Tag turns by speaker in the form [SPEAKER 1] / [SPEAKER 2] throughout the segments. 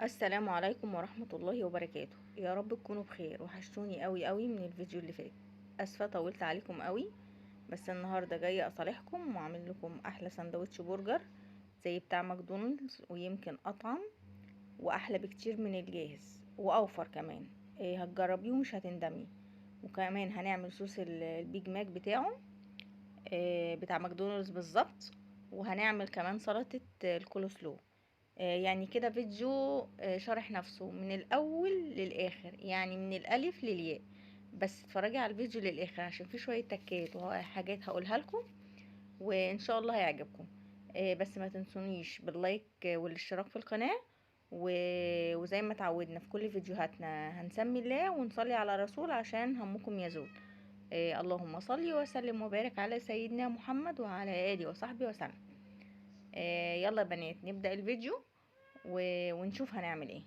[SPEAKER 1] السلام عليكم ورحمة الله وبركاته. يا رب تكونوا بخير. وحشتوني قوي قوي من الفيديو اللي فات. اسفة طولت عليكم قوي، بس النهاردة جاية اصالحكم واعمل لكم احلى سندوتش برجر زي بتاع ماكدونالدز، ويمكن اطعم واحلى بكتير من الجاهز واوفر كمان. هتجربيه ومش هتندمي. وكمان هنعمل صوص البيج ماك بتاعه، بتاع ماكدونالدز بالظبط، وهنعمل كمان سلطة الكولسلو. يعني كده فيديو شارح نفسه من الاول للاخر، يعني من الالف للياء. بس اتفرجي على الفيديو للاخر عشان في شوية تكات وحاجات هقولها لكم وان شاء الله هيعجبكم. بس ما تنسونيش بال like والاشتراك في القناة، وزي ما تعودنا في كل فيديوهاتنا هنسمي الله ونصلي على الرسول عشان همكم يزول. اللهم صل وسلم وبارك على سيدنا محمد وعلى اله وصحبه وسلم. يلا يا بنات نبدأ الفيديو ونشوف هنعمل ايه.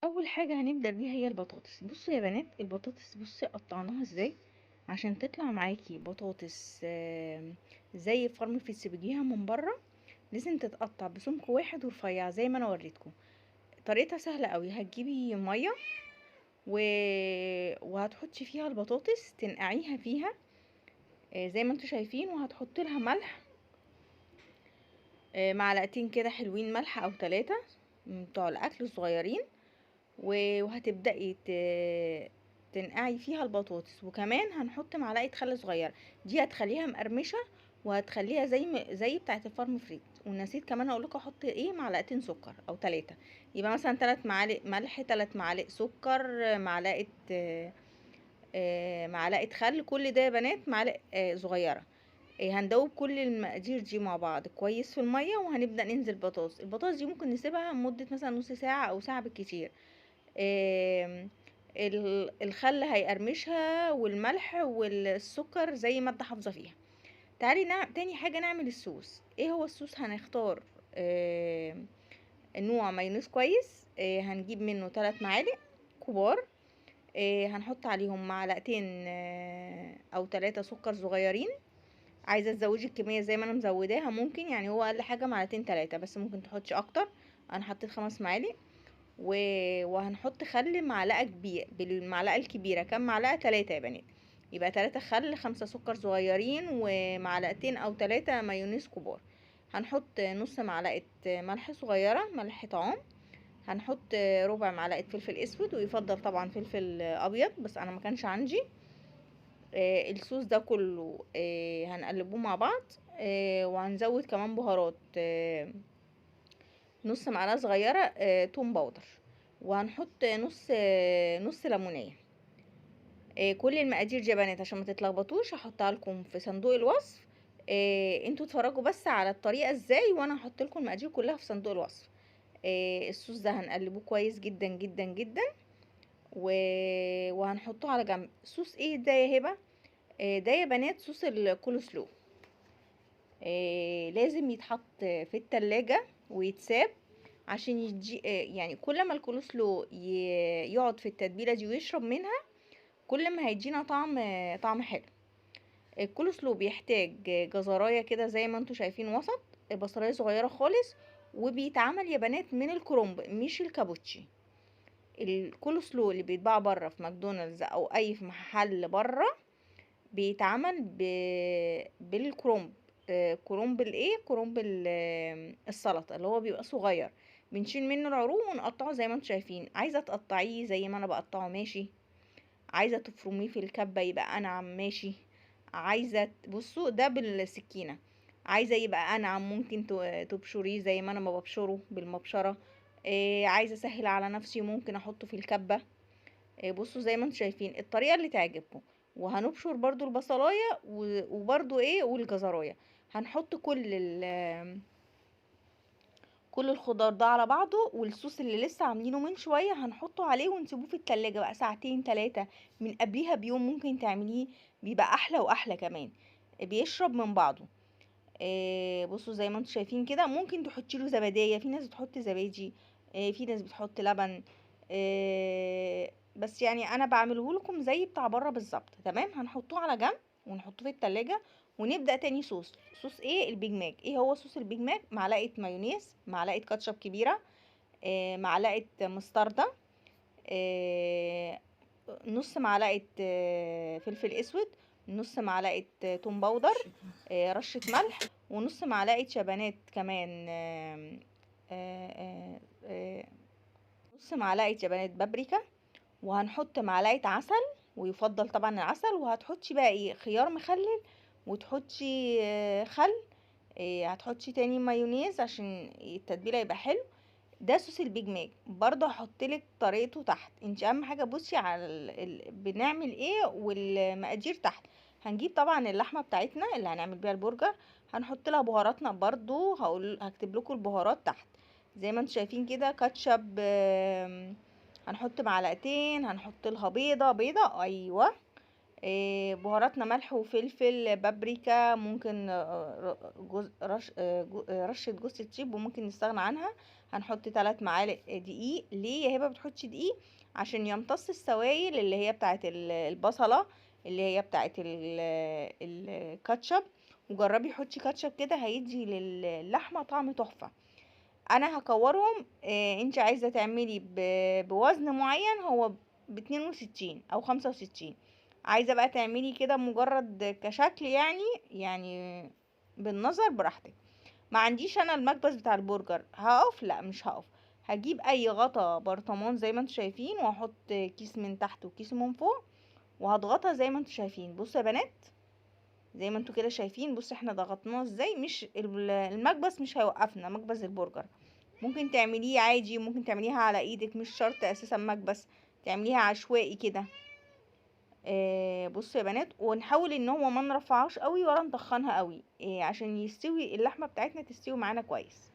[SPEAKER 1] اول حاجة هنبدا بيها هي البطاطس. بصوا يا بنات البطاطس، بصي قطعناها ازاي عشان تطلع معاكي بطاطس زي فرم في بتجيها من بره. لازم تتقطع بسمك واحد ورفيع زي ما انا وريتكم. طريقتها سهلة قوي. هتجيبي مية وهتحطي فيها البطاطس، تنقعيها فيها زي ما انتم شايفين، وهتحطي لها ملح، معلقتين كده حلوين ملح او 3 بتوع الاكل الصغيرين، وهتبدأي تنقعي فيها البطاطس. وكمان هنحط معلقه خل صغيرة، دي هتخليها مقرمشه وهتخليها زي بتاعه الفارم فريت. ونسيت كمان اقول لكم احط ايه، معلقتين سكر او 3، يبقى مثلا 3 معالق ملح، 3 معالق سكر، معلقه معلقه خل. كل ده يا بنات معالق صغيرة. هندوب كل المقادير دي مع بعض كويس في المية، وهنبدا ننزل بطاطس. البطاطس دي ممكن نسيبها مده مثلا نص ساعة او ساعة بالكتير. الخل هيقرمشها والملح والسكر زي مادة حافظه فيها. تعالي تاني حاجة نعمل الصوص. ايه هو الصوص؟ هنختار نوع مايونيز كويس، هنجيب منه 3 معالق كبار، هنحط عليهم معلقتين او 3 سكر صغيرين. عايزه تزودي الكمية زي ما انا مزوداها ممكن، يعني هو اقل حاجة معلقتين 3، بس ممكن تحطي اكتر. انا حطيت 5 معالق. وهنحط خل معلقه كبيرة، بالمعلقه الكبيرة كام معلقه؟ 3 يا بنات، يبقى 3 خل، 5 سكر صغيرين، ومعلقتين او 3 مايونيز كبار. هنحط نص معلقه ملح صغيرة، ملح طعام. هنحط ربع معلقه فلفل اسود، ويفضل طبعا فلفل ابيض بس انا ما كانش عندي. الصوص ده كله هنقلبوه مع بعض، وهنزود كمان بهارات، نص معلقه صغيرة توم powder، وهنحط نص ليمونيه. كل المقادير دي يا بنات عشان ما تتلخبطوش هحطها لكم في صندوق الوصف. انتوا اتفرجوا بس على الطريقة ازاي، وانا هحط لكم المقادير كلها في صندوق الوصف. الصوص ده هنقلبوه كويس جدا جدا جدا، وهنحطه على جنب. صوص ايه ده يا هبه؟ ده يا بنات صوص الكولسلو. لازم يتحط في التلاجة ويتساب عشان يدي، يعني كل ما الكولسلو يقعد في التتبيله دي ويشرب منها كل ما هيدينا طعم حلو. الكولسلو بيحتاج جزرايه كده زي ما انتم شايفين وسط، بصلايه صغيرة خالص، وبيتعمل يا بنات من الكرنب مش الكابوتشي. الكولسلو اللي بيتباع بره في ماكدونالدز او اي في محل بره بيتعمل بالكرنب. كرنب الايه؟ كرنب السلطة اللي هو بيبقى صغير، بنشيل منه العروق ونقطعه زي ما انتم شايفين. عايزه تقطعيه زي ما انا بقطعه ماشي، عايزه تفرميه في الكبه يبقى انعم ماشي، عايزه بصوا ده بالسكينة، عايزه يبقى انعم ممكن تبشريه زي ما انا ما ببشره بالمبشره. عايزه اسهل على نفسي ممكن احطه في الكبه. بصوا زي ما انتم شايفين الطريقة اللي تعجبكم. وهنبشر برضو البصلايه وبرضو ايه والجزرايه. هنحط كل الخضار ده على بعضه، والصوص اللي لسه عاملينه من شوية هنحطه عليه ونسيبوه في التلاجة بقى ساعتين 3 من قبليها بيوم ممكن تعمليه، بيبقى احلى واحلى كمان، بيشرب من بعضه. بصوا زي ما انتم شايفين كده. ممكن تحطي له زباديه، في ناس بتحط زبادي، في ناس بتحط لبن، بس يعني انا بعمله لكم زي بتاع بره بالظبط. تمام. هنحطوه على جنب ونحطه في التلاجة، ونبدأ تاني صوص. صوص ايه؟ البيج ماك. ايه هو صوص البيج ماك؟ معلقة مايونيز، معلقة كاتشب كبيرة، معلقة مستردة، نص معلقة فلفل اسود، نص معلقة توم powder، رشة ملح، ونص معلقة شبانات كمان، نص معلقة شبانات بابريكا، وهنحط معلقة عسل، ويفضل طبعا العسل. وهتحطي بقى ايه؟ خيار مخلل، وتحطي خل، هتحطي تاني مايونيز عشان التتبيله يبقى حلو. ده صوص البيج ماك، برضه هحطلك طريقته تحت. انت اهم حاجة بصي على بنعمل ايه والمقادير تحت. هنجيب طبعا اللحمة بتاعتنا اللي هنعمل بيها البرجر، هنحط لها بهاراتنا برضه، هكتب لكم البهارات تحت زي ما انتم شايفين كده. كاتشب، هنحط معلقتين، هنحط لها بيضة، بيضة ايوه، بهاراتنا ملح وفلفل، بابريكا، ممكن رشه جوز الطيب وممكن نستغنى عنها. هنحط 3 معالق دقيق. ليه يا هبه بتحطي دقيق؟ عشان يمتص السوائل اللي هي بتاعه البصله اللي هي بتاعه الكاتشب. وجربي حطي كاتشب كده، هيدي للحمه طعم تحفة. انا هكورهم، انت عايزه تعملي بوزن معين، هو ب62 او 65. عايزه بقى تعملي كده مجرد كشكل يعني بالنظر براحتك. ما عنديش انا المكبس بتاع البرجر، هقف؟ لا مش هقف، هجيب اي غطا برطمان زي ما انتم شايفين، واحط كيس من تحت وكيس من فوق، وهضغطها زي ما انتم شايفين. بصوا يا بنات زي ما انتم كده شايفين، بصوا احنا ضغطناه ازاي. مش المكبس مش هيوقفنا، مكبس البرجر ممكن تعمليه عادي، ممكن تعمليها على ايدك، مش شرط اساسا مكبس، تعمليها عشوائي كده. بصوا يا بنات، ونحاول ان هو ما نرفعهاش قوي ولا نطخنها قوي، عشان يستوي اللحمة بتاعتنا تستوي معانا كويس.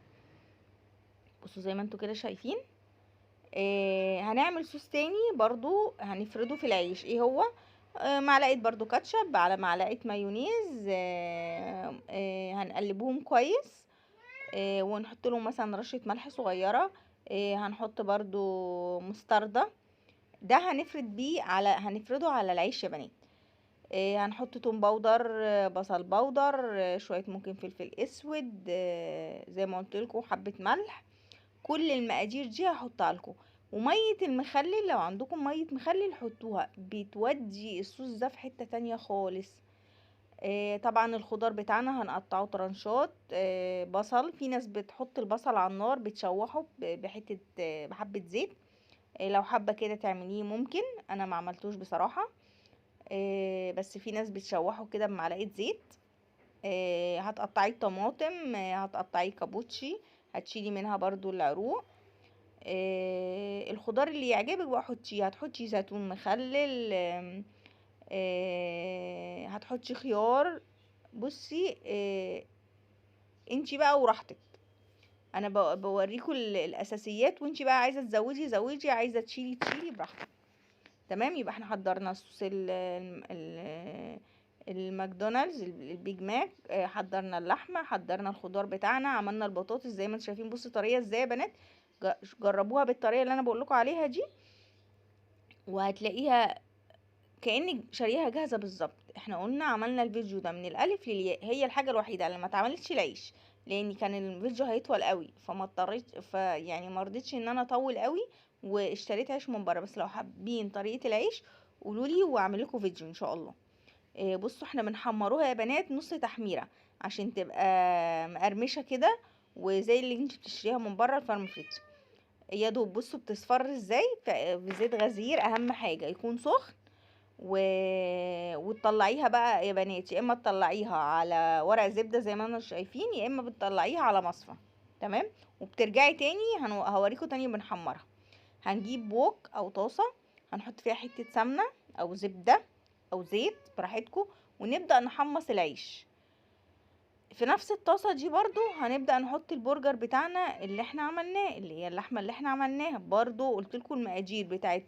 [SPEAKER 1] بصوا زي ما انتوا كده شايفين. هنعمل صوص تاني برضو هنفرده في العيش. ايه هو؟ معلقه برضو كاتشب على معلقه مايونيز، هنقلبهم كويس، ونحط لهم مثلا رشه ملح صغيرة، هنحط برضو مستردة. ده هنفرد بيه على، هنفرده على العيش يا بنات. هنحط توم powder، بصل powder، شوية ممكن فلفل اسود، زي ما قلت لكم حبه ملح. كل المقادير دي هحطها لكم. ومية المخلل لو عندكم مية مخلل حطوها، بتودي الصوص ده في حتة تانية خالص. طبعا الخضار بتاعنا هنقطعه ترنشات، بصل، في ناس بتحط البصل على النار بتشوحه بحته، بحبه زيت، لو حابة كده تعمليه ممكن، انا ما عملتوش بصراحة، بس في ناس بتشوحه كده بمعلقه زيت. هتقطعيه طماطم، هتقطعيه كابوتشي، هتشيلي منها برضو العروق. الخضار اللي يعجبك بقى حطيه، هتحطي زيتون مخلل، هتحطي خيار. بصي انتي بقى وراحتك، انا بوريكم الاساسيات، وانتي بقى عايزه تزودي زودي، عايزه تشيلي تشيلي براحتك. تمام. يبقى احنا حضرنا صوص الماكدونالدز البيج ماك، حضرنا اللحمة، حضرنا الخضار بتاعنا، عملنا البطاطس زي ما انتم شايفين. بصوا طرية ازاي يا بنات، جربوها بالطريقة اللي انا بقول لكم عليها دي، وهتلاقيها كانك شاريها جاهزة بالظبط. احنا قلنا عملنا الفيديو ده من الالف للياء، هي الحاجة الوحيدة اللي ما اتعملتش العيش، لان كان الفيديو هيطول قوي، فما اضطريت، فيعني ما رضيتش ان انا اطول قوي، واشتريت عيش من بره. بس لو حابين طريقه العيش قولوا لي واعمل لكم فيديو ان شاء الله. بصوا احنا بنحمروها يا بنات نص تحميره عشان تبقى مقرمشه كده، وزي اللي انت بتشتريها من بره الفارم فريتس. يا دوب بصوا بتصفر ازاي في زيت غزير، اهم حاجة يكون سخن، وتطلعيها بقى يا بنات، يا اما تطلعيها على ورق زبدة زي ما انا شايفين، يا اما بتطلعيها على مصفى. تمام. وبترجعي تاني، هوريكم تاني بنحمرها. هنجيب ووك او طاسه، هنحط فيها حتة سمنه او زبدة او زيت براحتكم، ونبدا نحمص العيش. في نفس الطاسه دي برضو هنبدا نحط البرجر بتاعنا اللي احنا عملناه، اللي هي اللحمة اللي احنا عملناها. برضو قلت لكم المقادير بتاعه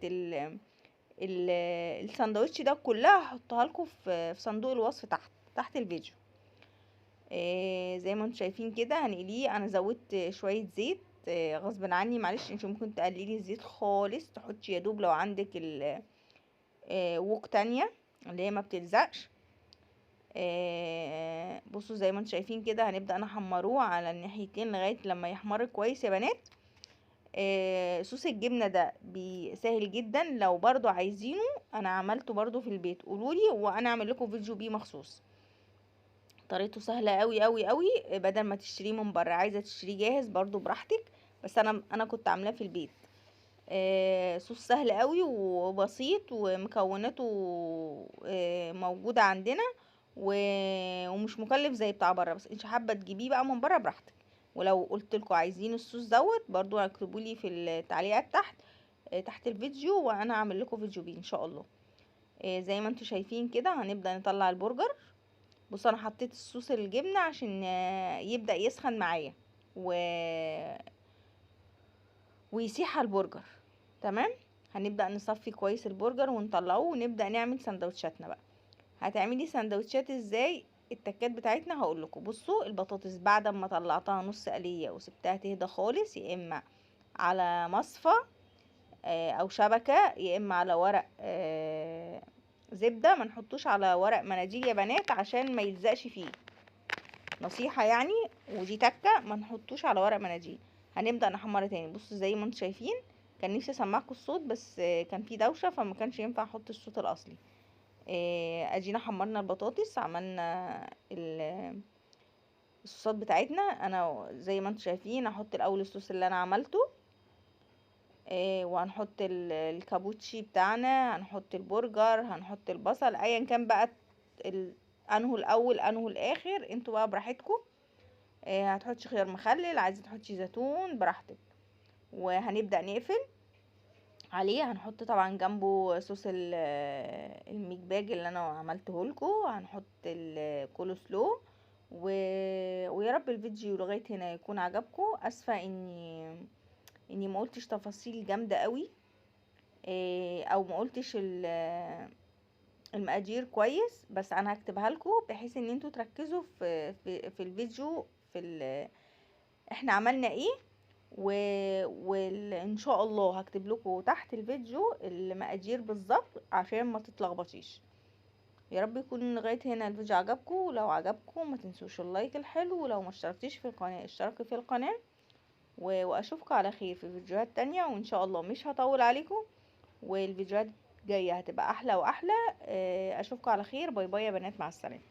[SPEAKER 1] الساندوتش ده كلها هحطها لكم في صندوق الوصف تحت الفيديو. زي ما انتم شايفين كده هنقليه. انا زودت شوية زيت، غصب عني معلش، انت ممكن تقللي الزيت خالص، تحطي يا دوب لو عندك ووك تانية اللي هي ما بتلزقش. بصوا زي ما انتم شايفين كده هنبدأ نحمروه على الناحيتين لغاية لما يحمر كويس يا بنات. صوص الجبنة ده سهل جدا، لو برضو عايزينه انا عملته برضو في البيت قولولي وانا اعمل لكم فيديو بيه مخصوص. طريقته سهلة قوي قوي قوي، بدل ما تشتريه من بره، عايزة تشتريه جاهز برضو براحتك، بس انا كنت عاملاه في البيت. صوص سهل قوي وبسيط، ومكوناته موجودة عندنا، ومش مكلف زي بتاع بره، بس انت حابة تجيبيه بقى من بره براحتك. ولو قلت لكم عايزين الصوص دوت برضو اكتبوا لي في التعليقات تحت الفيديو، وانا اعمل لكم فيديو بيه ان شاء الله. زي ما انتم شايفين كده هنبدا نطلع البرجر. بصوا انا حطيت الصوص الجبنة عشان يبدا يسخن معايا ويسيح على البرجر. تمام. هنبدا نصفي كويس البرجر ونطلعه، ونبدا نعمل سندوتشاتنا بقى. هتعملي سندوتشات ازاي؟ التكات بتاعتنا هقول لكم. بصوا البطاطس بعد ما طلعتها نص قليه وسبتها تهدى خالص، يا اما على مصفى او شبكة، يا اما على ورق زبدة. ما نحطوش على ورق مناديل يا بنات عشان ما يلزقش فيه، نصيحة يعني، ودي تكه، ما نحطوش على ورق مناديل. هنبدا نحمرها تاني. بصوا زي ما انتم شايفين، كان نفسي اسمعكم الصوت بس كان في دوشه فما كانش ينفع احط الصوت الاصلي. ادينا حمرنا البطاطس، عملنا الصوصات بتاعتنا. انا زي ما انتم شايفين هحط الاول الصوص اللي انا عملته، وهنحط الكابوتشي بتاعنا، هنحط البرجر، هنحط البصل، ايا كان بقى انه الاول انه الاخر، انتوا بقى براحتكم. هتحطي خيار مخلل، عايزه تحطي زيتون براحتك. وهنبدأ نقفل عليه. هنحط طبعا جنبه صوص الميك باج اللي انا عملته لكم، هنحط الكولو سلو. ويا رب الفيديو لغاية هنا يكون عجبكم. اسفه اني ما قلتش تفاصيل جامدة قوي، او ما قلتش المقادير كويس، بس انا هكتبها لكم بحيث ان انتوا تركزوا في في الفيديو في احنا عملنا ايه. وان شاء الله هكتب لكم تحت الفيديو المقادير بالظبط عشان ما تتلخبطيش. يا رب يكون لغاية هنا الفيديو عجبكم، ولو عجبكم ما تنسوش ال like الحلو، ولو ما اشتركتيش في القناة اشتركي في القناة، واشوفكم على خير في فيديوهات تانية، وان شاء الله مش هطول عليكم، والفيديوهات الجاية هتبقى احلى واحلى. اشوفكم على خير. bye bye يا بنات، مع السلامة.